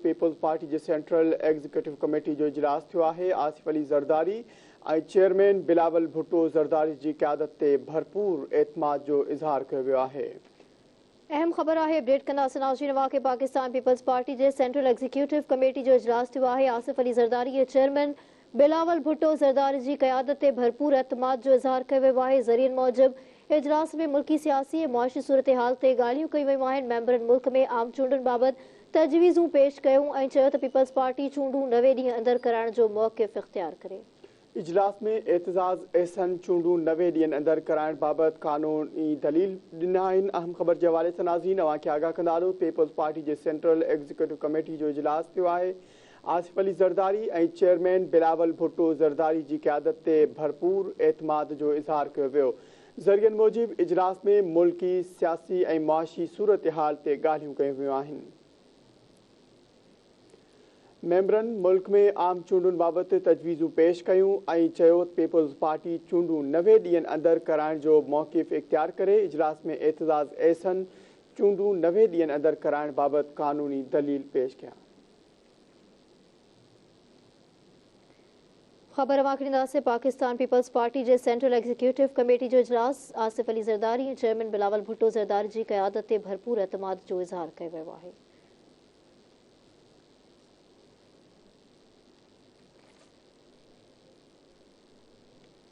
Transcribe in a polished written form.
Peoples party جي central executive committee جو اجلاس ٿيو آهي، آصف علي زرداري ۽ چيئرمين بلاول ڀٽو زرداري جي قيادت تي ڀرپور اعتماد جو اظهار ڪيو ويو آهي. اهم خبر آهي اپڊيٽ ڪنداسين ناظرين اوهان کي پاڪستان پيپلز پارٽي جي سينٽرل ايگزيڪيوٽو ڪميٽي جو اجلاس ٿيو آهي، آصف علي زرداري ۽ چيئرمين بلاول ڀٽو زرداري جي قيادت تي ڀرپور اعتماد جو اظهار ڪيو ويو آهي، ذريعن موجب اجلاس ۾ ملڪي سياسي ۽ معاشي صورتحال تي ڳالهيون ڪيون ويون آهن، ميمبرن ملڪ ۾ عام چونڊن بابت تجويزون پيش ڪيون ۽ چيو ته پيپلز پارٽي چونڊون 90 ڏينهن اندر ڪرائڻ جو موقف اختيار ڪري. اجلاس ۾ اعتزاز احسن چونڊون 90 ڏينهن اندر ڪرائڻ بابت قانوني دليل ڏنا آهن. اهم خبر جي حوالي سان ناظرين اوهان کي آگاهه ڪندا هلون پيپلز پارٽي جي سينٽرل ايگزيڪيوٽو ڪميٽي جو اجلاس ٿيو آهي، آصف علي زرداري ۽ چيئرمين بلاول ڀٽو زرداري جي قيادت تي ڀرپور اعتماد جو اظهار ڪيو ويو. ذريعن موجب اجلاس ۾ ملڪي سياسي ۽ معاشي صورتحال تي ڳالهيون ڪيون ويون آهن. ميمبرن ملڪ ۾ عام چونڊن بابت تجويزون پيش ڪيون ۽ چيو ته پيپلز پارٽي چونڊون 90 ڏينهن اندر ڪرائڻ جو موقف اختيار ڪري. اجلاس ۾ اعتزاز احسن چونڊون 90 ڏينهن اندر ڪرائڻ بابت قانوني دليل پيش ڪيا. خبر اوهان کي ڏينداسين پاڪستان پيپلز پارٽي جي سينٽرل ايگزيڪيوٽو ڪميٽي جو اجلاس آصف علي زرداري ۽ چيئرمين بلاول ڀٽو زرداري جي قيادت تي ڀرپور اعتماد جو اظهار ڪيو ويو آهي.